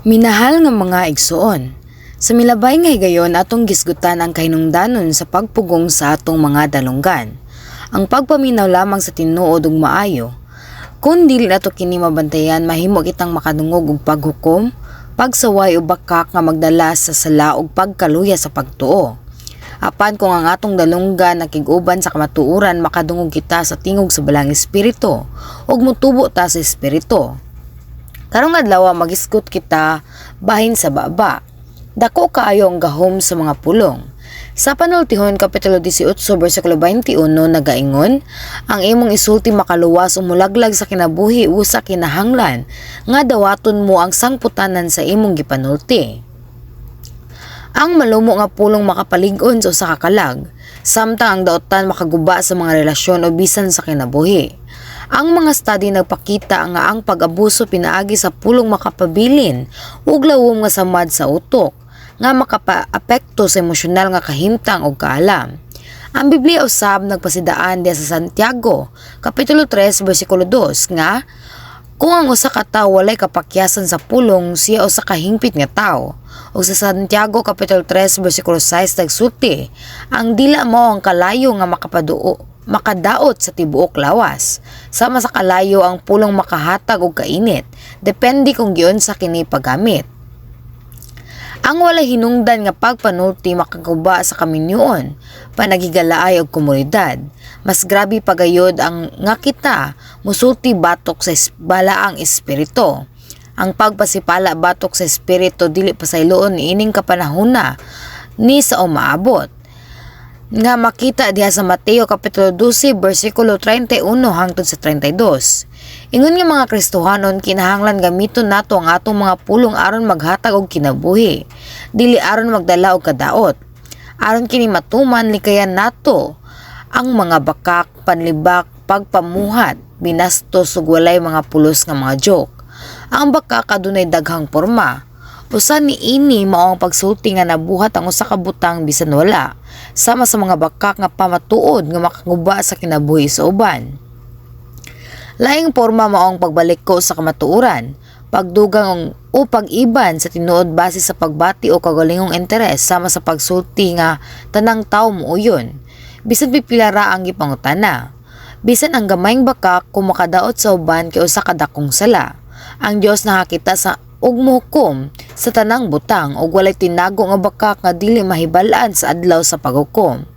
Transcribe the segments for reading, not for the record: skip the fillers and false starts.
Minahal nga mga igsuon, sa milabay nga higayon atong gisgutan ang kahinungdanon sa pagpugong sa atong mga dalunggan. Ang pagpaminaw lamang sa tinuod ug maayo. Kung dili nato kini mabantayan, mahimo kitang makadungog og paghukom, pagsaway o bakak nga magdala sa sala ug pagkaluya sa pagtuo. Apan kung ang atong dalunggan nakig-uban sa kamatuoran, makadungog kita sa tingog sa Balaang Espiritu ug motubo ta sa Espiritu. Karong adlaw, magisgot kita bahin sa baba. Dako kaayo ang gahom sa mga pulong. Sa Panultihon kapitulo 18 bersikulo 21 nagaingon, "Ang imong isulti makaluwas o mulaglag sa kinabuhi o sa kinahanglan nga dawaton mo ang sangputanan sa imong gipanulti." Ang malumo nga pulong makapalig-on sa usa ka kalag, samtang ang daotan makaguba sa mga relasyon o bisan sa kinabuhi. Ang mga study nagpakita nga ang pag-abuso pinaagi sa pulong makapabilin ug lawom nga samad sa utok nga makapaapekto sa emosyonal nga kahimtang ug kaalam. Ang Biblia usab nagpasidaan diha sa Santiago, kapitulo 3 bersikulo 2 nga kung ang usa ka tawo walay kapakyasan sa pulong, siya usa ka hingpit nga tawo. Ug sa Santiago kapitulo 3 bersikulo 6 nagsulti, "Ang dila mao ang kalayo nga makapaduo makadaot sa tibuok lawas." Sama sa kalayo, ang pulong makahatag og kainit, depende kung giunsa kini paggamit. Ang walay hinungdan nga pagpanulti makaguba sa kaminyoon, panaghigalaay og komunidad. Mas grabe pagayod ang nga kita musulti batok sa Balaang Espiritu. Ang pagpasipala batok sa Espiritu dili pasayloon niining kapanahona ni sa umaabot nga makita diha sa Mateo kapitulo 12 bersikulo 31 hangtod sa 32. Ingon nga mga Kristohanon, kinahanglan gamiton nato ang atong mga pulong aron maghatag og kinabuhi, dili aron magdala og kadaot. Aron kini matuman, likayan nato ang mga bakak, panlibak, pagpamuhat, binastos ug walay mga pulos nga mga joke. Ang bakak adunay daghang porma. Usa niini mao ang pagsulti nga nabuhat ang usa ka butang bisan wala, sama sa mga bakak nga pamatuod nga makaguba sa kinabuhi sa uban. Laing porma mao ang pagbaliko sa kamatuoran, pagdugang o pag-iban sa tinuod base sa pagbati o kaugalingong interes, sama sa pagsulti nga tanang tawo muuyon bisan pipila ra ang gipangutana. Bisan ang gamayng bakak, kung makadaot sa uban, kay usa ka dakong sala. Ang Dios nakakita sa ug mohukom sa tanang butang ug walay tinago nga bakak nga dili mahibal-an sa adlaw sa paghukom.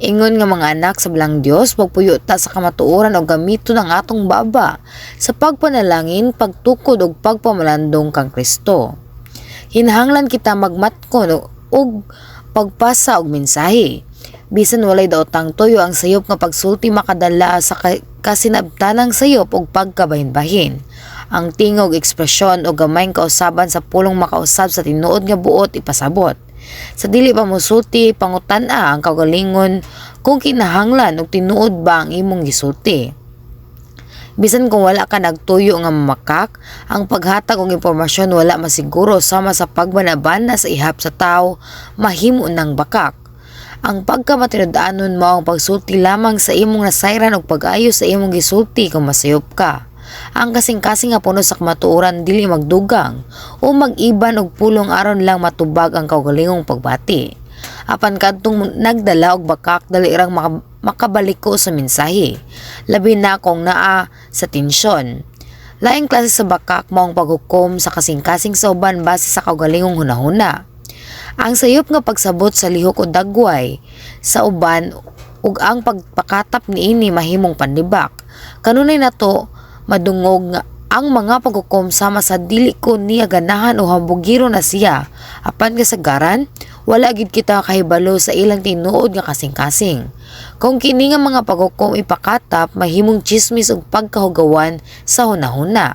Ingon nga mga anak sa Balaang Dios, pagpuyo ta sa kamatuoran og gamiton ang atong baba sa pagpanalangin, pagtukod ug pagpamalandong kang Kristo. Hinahanglan kita magmatkon ug pagpasa og mensahe. Bisan walay daotang tuyo, ang sayop nga pagsulti makadala sa kasinabtanang sayop ug pagkabahin-bahin. Ang tingog, ekspresyon o gamayng kausaban sa pulong makausab sa tinuod nga buot ipasabot. Sa dili pa mosulti, pangutan-a ang kaugalingon kung kinahanglan ug tinuod ba ang imong gisulti. Bisan kung wala ka nagtuyo nga mamakak, ang paghatag og impormasyon wala masiguro sama sa pagbanabana sa ihap sa tawo mahimo ng bakak. Ang pagkamatinud-anon mao ang pagsulti lamang sa imong nasayran ug pag-ayo sa imong gisulti kung masayop ka. Ang kasing-kasing nga puno sa kamatuoran dili magdugang o mag-iban og pulong aron lang matubag ang kaugalingong pagbati. Apan kadtong nagdala og bakak, dali rang makabaliko sa mensahe, labi na kung naa sa tensyon. Laing klase sa bakak mao ang paghukom sa kasing-kasing sa uban base sa kaugalingong hunahuna. Ang sayop nga pagsabot sa lihok o dagway sa uban ug ang pagpakatap niini mahimong panlibak. Kanunay nato madungog nga ang mga paghukom sama sa "Dili ko niya ganahan" o "Hambugiro na siya." Apan kasagaran, wala gid kita kahibalo sa ilang tinuod nga kasing-kasing. Kung kini nga mga paghukom ipakatap, mahimong chismis ug pagkahugawan sa hunahuna.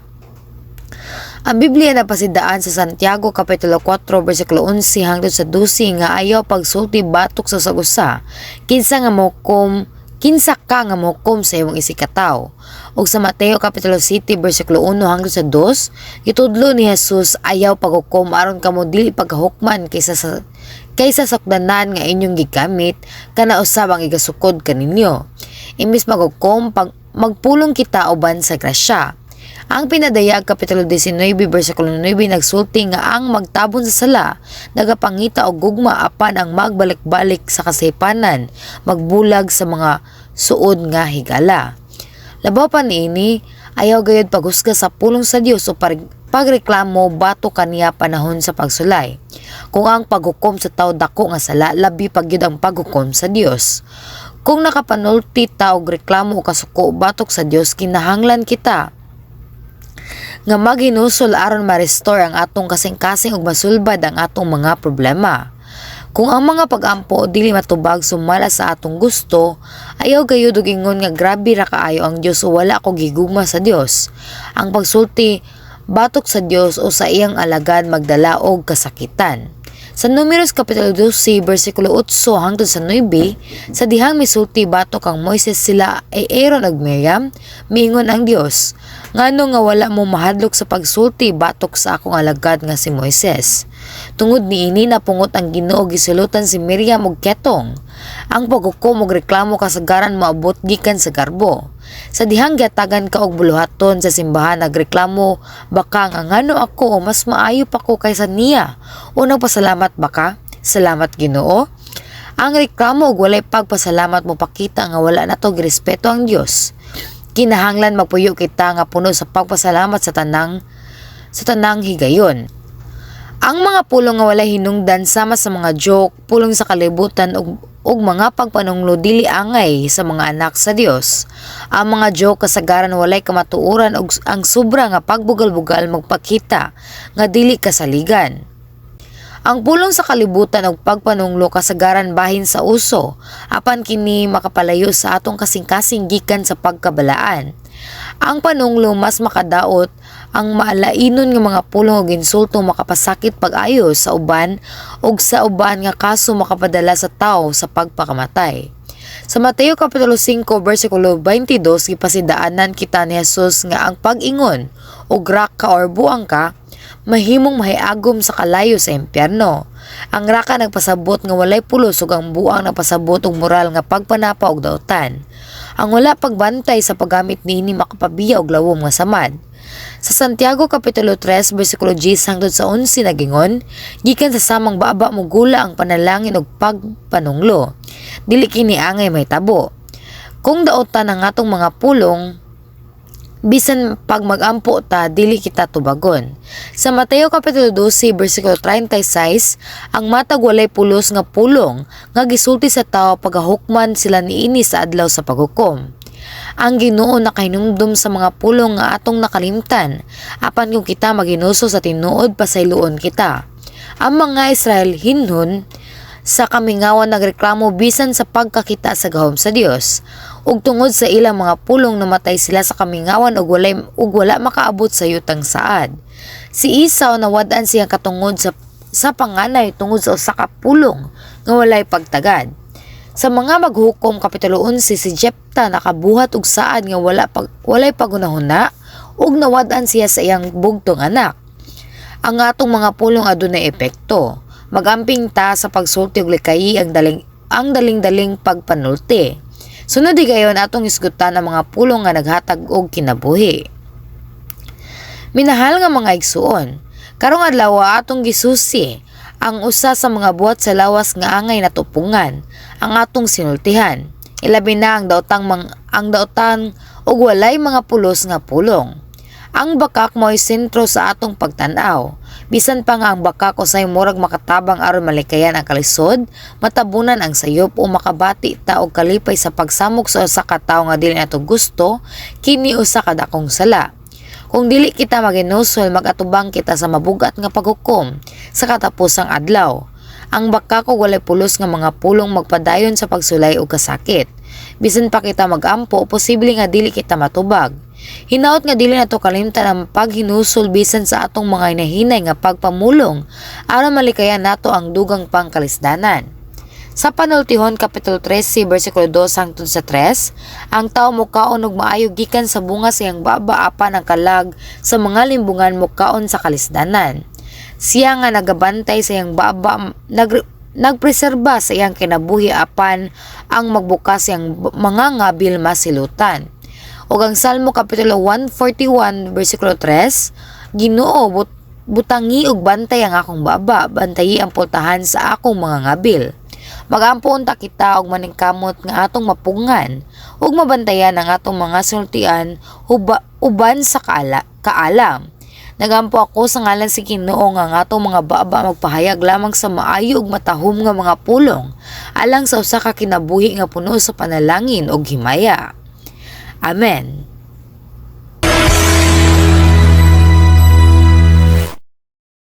Ang Biblia napasidaan sa Santiago kapitulo 4 bersikulo 11 hangtod sa 12 nga ayaw pagsulti batok sa usag-usa. Kinsa ka nga mohukom sa imong isigkatawo? Ug sa Mateo kapitulo 7 bersikulo 1 hangtod sa 2, gitudlo ni Jesus, "Ayaw paghukom aron kamo dili pagahukman, kaysa sukdanan nga inyong gigamit, kana usab ang igasukod kaninyo." Imbis maghukom, magpulong kita uban sa grasya. Ang Pinadayag kapitulo 19 bersikulo 9 nagsulti nga ang magtabon sa sala nagapangita og gugma, apan ang magbalik-balik sa kasaypanan magbulag sa mga suod nga higala. Labaw pa niini, ayaw gayud paghusga sa pulong sa Dios o pagreklamo batok kaniya panahon sa pagsulay. Kung ang paghukom sa tao dako nga sala, labi pa gyud ang paghukom sa Dios. Kung nakapanulti ta og reklamo o kasuko batok sa Dios, kinahanglan kita nga maghinusol aron ma-restore ang atong kasing-kasing ug masulbad ang atong mga problema. Kung ang mga pag-ampo dili matubag sumala sa atong gusto, ayaw gayud og ingon nga grabe ra kaayo ang Dios o wala ko gigugma sa Dios. Ang pagsulti batok sa Dios o sa iyang alagad magdala og kasakitan. Sa Numeros kapitulo 12 bersikulo 8 hangtod sa 9, sa dihang misulti batok kang Moises sila ay Aaron ug Miriam, miingon ang Dios, "Ngano nga wala mo mahadlok sa pagsulti batok sa akong alagad nga si Moises?" Tungod niini, napungot ang Ginoo, gisilutan si Miriam og ketong. Ang paghukom og reklamo kasagaran moabot gikan sa garbo. Sa dihang giatagan ka og buluhaton sa simbahan, nagreklamo ba ka nga ngano ako o mas maayo pa ko kaysa niya, o nagpasalamat ba ka? "Salamat, Ginoo"? Ang reklamo og walay pagpasalamat mopakita nga wala nato girespeto ang Dios. Kinahanglan magpuyo kita nga puno sa pagpasalamat sa tanang higayon. Ang mga pulong nga walay hinungdan sama sa mga joke, pulong sa kalibutan ug mga pagpanunglo dili angay sa mga anak sa Dios. Ang mga joke kasagaran walay kamatuoran ug ang sobra nga pagbugal-bugal magpakita nga dili kasaligan. Ang pulong sa kalibutan ug pagpanunglo kasagaran bahin sa uso, apan kini makapalayo sa atong kasing-kasing gikan sa pagkabalaan. Ang panunglo mas makadaot. Ang maalainon nga mga pulong ug insulto makapasakit pag-ayo sa uban ug sa uban nga kaso makapadala sa tawo sa pagpakamatay. Sa Mateo kapitulo 5 bersikulo 22, gipasidaanan kita ni Jesus nga ang pag-ingon og "raka" or "buang ka" mahimong mahiagom sa kalayo sa impyerno. Ang raka nagpasabot nga walay pulos ug ang buang nagpasabot og moral nga pagpanapa og dautan. Ang wala pagbantay sa paggamit niini makapabiya og lawom nga samad. Sa Santiago kapitulo 3 bersikulo 10 hangtod sa 11 nagingon, "Gikan sa samang baba mogula ang panalangin ug pagpanunglo. Dili kini angay mahitabo." Kung dautan ang atong mga pulong, bisan pag magampo ta, dili kita tubagon. Sa Mateo kapitulo 12 bersikulo 36, ang matag walay pulos nga pulong nga gisulti sa tawo, pagahukman sila niini sa adlaw sa paghukom. Ang Ginoo nakahinumdum sa mga pulong nga atong nakalimtan, apan kung kita maghinusol sa tinuod, pasayloon kita. Ang mga Israel hinhon sa kamingawan nagreklamo bisan sa pagkakita sa gahom sa Dios. Ug tungod sa ilang mga pulong, namatay sila sa kamingawan ug wala makaabot sa yutang saad. Si Esau, nawad-an siyang katungod sa panganay tungod sa usa ka pulong nga walay pagtagad. Sa Mga Maghukom kapitulo 11, si Jepta nakabuhat og saad nga walay paghunahuna ug nawad-an siya sa iyang bugtong anak. Ang atong mga pulong adunay epekto. Magamping ta sa pagsulti ug likayi ang daling-daling pagpanulti. Sunod higayon, atong hisgutan ang mga pulong nga naghatag og kinabuhi. Minahal nga mga igsuon, karong adlaw atong gisusi ang usa sa mga buhat sa lawas nga angay natupungan, ang atong sinultihan. Ilabi na ang dautan ug walay mga pulos nga pulong. Ang bakak mo'y sentro sa atong pagtan-aw. Bisan pa nga ang bakak usay murag makatabang aron malikayan ang kalisod, matabunan ang sayop o makabati ta og kalipay sa pagsamok sa usa ka tawo nga dili nato gusto, kini usa ka dakong sala. Kung dili kita maghinusol, mag-atubang kita sa mabugat nga paghukom sa katapusang adlaw. Ang bakak ug walay pulos nga mga pulong magpadayon sa pagsulay og kasakit. Bisan pa kita magampo, posible nga dili kita matubag. Hinaot nga dili nato kalimtan ang paghinusol bisan sa atong mga hinahinay nga pagpamulong aron malikayan nato ang dugang pang kalisdanan. Sa Panultihon kapitulo 13 bersikulo 2 hangtod sa 3, ang tao mukaon og maayo gikan sa bunga sa iyang baba, apan ang kalag sa mga limbungan mukaon sa kalisdanan. Siya nga nagabantay sa iyang baba nagpreserba sa iyang kinabuhi, apan ang magbukas iyang mga ngabil masilutan. Ug ang Salmo kapitulo 141 bersikulo 3, "Ginoo, butangi og bantay ang akong baba, bantayi ang pultahan sa akong mga ngabil." Magampo unta kita og maningkamot nga atong mapugngan ug mabantayan ang atong mga sultian uban sa kaalam. Nagampo ako sa ngalan sa Ginoo nga ang atong mga baba magpahayag lamang sa maayo ug matahom nga mga pulong alang sa usa ka kinabuhi nga puno sa panalangin ug himaya. Amen.